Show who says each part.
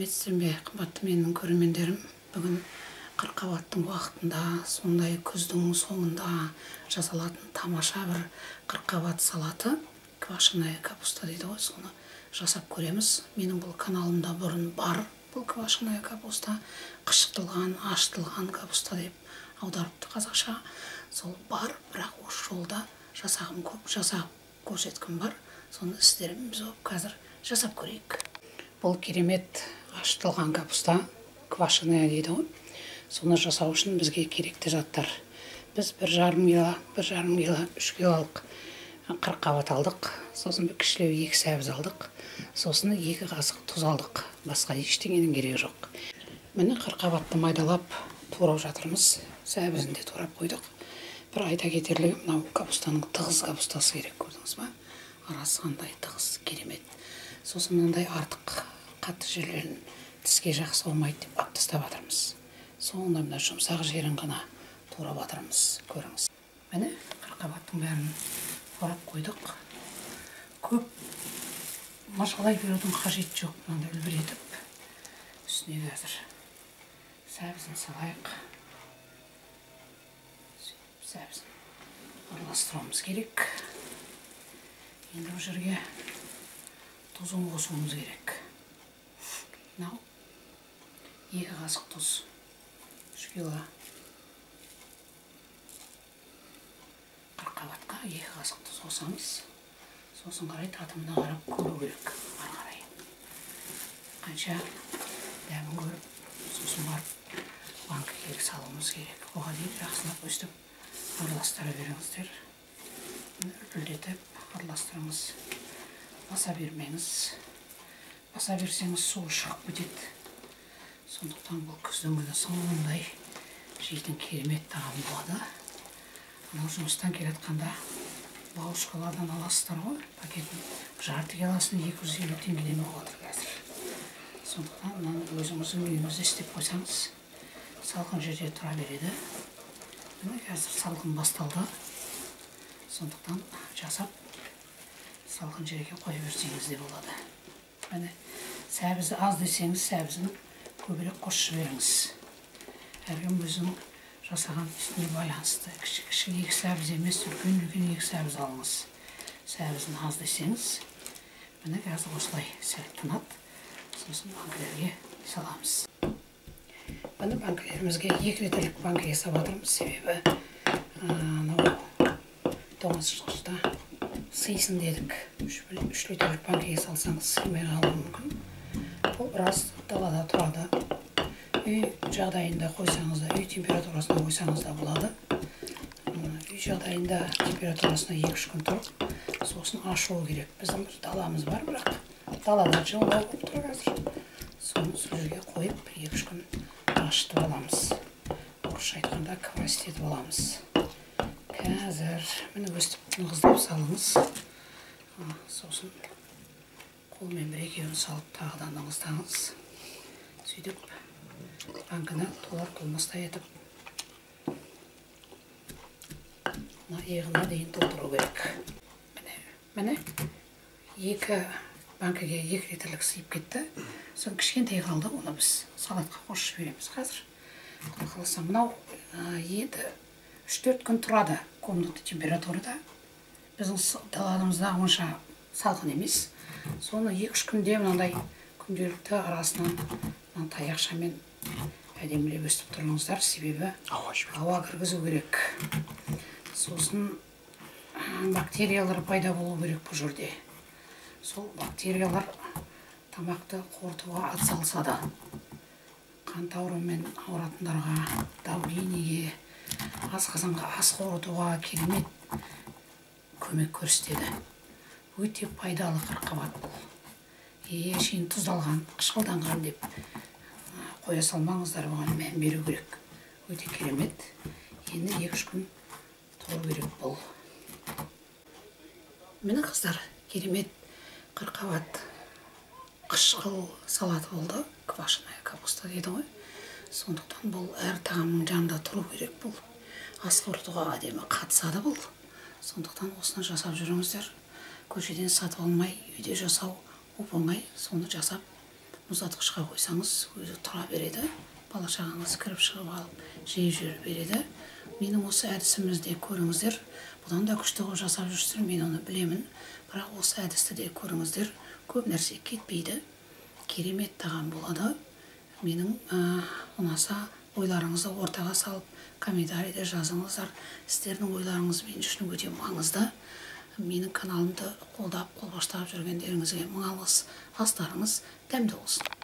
Speaker 1: Сәлеметсіздер ме, қымбатты менің көрермендерім. Бүгін қырыққабаттың уақытында, сондай күздің соңында жасалатын тамаша бір қырыққабат салаты, квашеная капуста дейді ғой, соны жасап көреміз. Менің бұл каналымда бұрын бар бұл квашеная капуста, қышытылған, ашытылған капуста деп аударыпты қазақша. Сол бар, бірақ осы жолда жасағым көп, жасап көрсеткім бар. Соны сіздермен біз қазір жасап көрейік. Бұл керемет ашытылған капуста, квашеная дейді ғой. Соны жасау үшін бізге керекті заттар. Біз 1,5 кило, 1,5 кило, 3 килолық қырыққабат алдық. Сосын бір кішілеу 2 сәбіз алдық. Сосын 2 қасық тұз алдық. Басқа ештеңенің керегі жоқ. Міне қырыққабатты майдалап турап жатырмыз. Сәбізін де турап қойдық. Бір айта кетерлігі, мынау капустаның тығыз капустасы керек, көрдіңіз ба? Арасы қандай тығыз, керемет. Сосын мынандай артық қатты жерлерін тіске жақсы болмайды деп алып тастап жатырмыз. Соңында мына жұмсақ жерін ғана турап жатырмыз, көріңіз. Міне қырыққабаттың бәрін турап қойдық. Көп мажғалай берудің қажеті жоқ, мынандай үлбіретіп. Үстіне қазір сәбізін салайық. Сәбізін араластыруымыз керек. Енді бұл жерге тұзын қосуымыз керек. Мынау 2 қасық тұз, 3 кило қырыққабатқа 2 қасық тұз қосамыз. Сосын қарай татымына қарап көру керек, ары қарай қанша дәмін көріп, сосын барып банкіге салуымыз керек. Оған дейін жақсылап өстіп араластыра беріңіздер. Үлпілдетіп араластырыңыз. Баса бермеңіз. Баса берсеңіз суы шығып кетеді. Сондықтан бұл күздің күні сондай жейтін керемет тағам болады. Анау жұмыстан келе жатқанда баушкалардан аласыздар ғой, пакетін жарты килосын 250 теңгеден болып жатыр қазір. Сондықтан мынаны өзіңіздің үйіңізде істеп қойсаңыз, салқын жерде тұра береді. Міне қазір салқын басталды. Сондықтан жасап салқын жерге қоя берсеңіз де болады. Міне сәбізі аз десеңіз, сәбізін көбірек қосып жіберіңіз. Әркім өзінің жасаған үстіне байланысты. Кіші-кіші 2 сәбіз емес, үлкен-үлкен 2 сәбіз алыңыз. Сәбізін аз десеңіз, міне қазір осылай сәл тынады. Сосын банкілерге саламыз. Міне банкілерімізге 2 литрлік банкіге салып жатырмыз, себебі анау тоңазытқышта сыйсын дедік. 3 литрлік банкіге салсаңыз сыймай қалуы мүмкін. Бұл біраз далада тұрады. Үй жағдайында қойсаңыз да, үй температурасына қойсаңыз да болады. Үй жағдайында температурасына 2-3 күн тұрып, сосын ашуы керек. Біздің бір даламыз бар, бірақ далада жылы болып тұр қазір. Соны сол жерге қойып 2-3 күн ашытып аламыз. Орысша айтқанда квасить етіп аламыз. Қазір міне өстіп нығыздап салыңыз. Сосын қолмен бір екеуін салып тағы да нығыздаңыз. Сөйтіп банкіні толар толмастай етіп мына иығына дейін толтыру керек. Міне 2 банкіге 2 литрлік сыйып кетті. Соны кішкентай қалды, оны біз салатқа қосып жібереміз қазір. Құдай қаласа, мынау енді 3-4 күн тұрады комната температурада. Біздің даламызда онша салқын емес. Соны 2-3 күнде мынандай күнделікті арасынан мына таяқшамен әдемілеп өстіп тұрыңыздар, себебі ауа кіргізу керек. Сосын бактериялар пайда болу керек бұл жерде. Сол бактериялар тамақты қорытуға атсалысады. Қант ауруымен ауыратындарға, давлениеге, асқазанға ас қорытуға керемет көмек көрсетеді. Өте пайдалы қырыққабат бұл. Әшейін тұздалған, қышқылданған деп қоя салмаңыздар, оған мән беру керек. Өте керемет. Енді 2-3 күн тұру керек бұл. Міне қыздар, керемет қырыққабат қышқыл салаты болды. Квашеная капуста дейді ғой. Сондықтан бұл әр тағамның жанында тұру керек бұл. Ас қорытуға әдемі қатысады бұл. Сондықтан осыны жасап жүріңіздер. Көшеден сатып алмай, үйде жасау оп-оңай. Соны жасап Мұздатқышқа қойсаңыз, өзі тұра береді. Бала шағаңыз кіріп шығып алып жей жүре береді. Менің осы әдісімізді көріңіздер. Бұдан да күшті қылып жасап жүрсіздер, мен оны білемін. Бірақ осы әдісті де көріңіздер. Көп нәрсе кетпейді. Керемет тағам болады. Менің ұнаса, ойларыңызды ортаға салып, комментарийде жазыңыздар. Сіздердің ойларыңыз мен үшін өте маңызды. Менің каналымды қолдап, қолбаштап жүргендеріңізге мың алғыс. Астарыңыз дәмді болсын.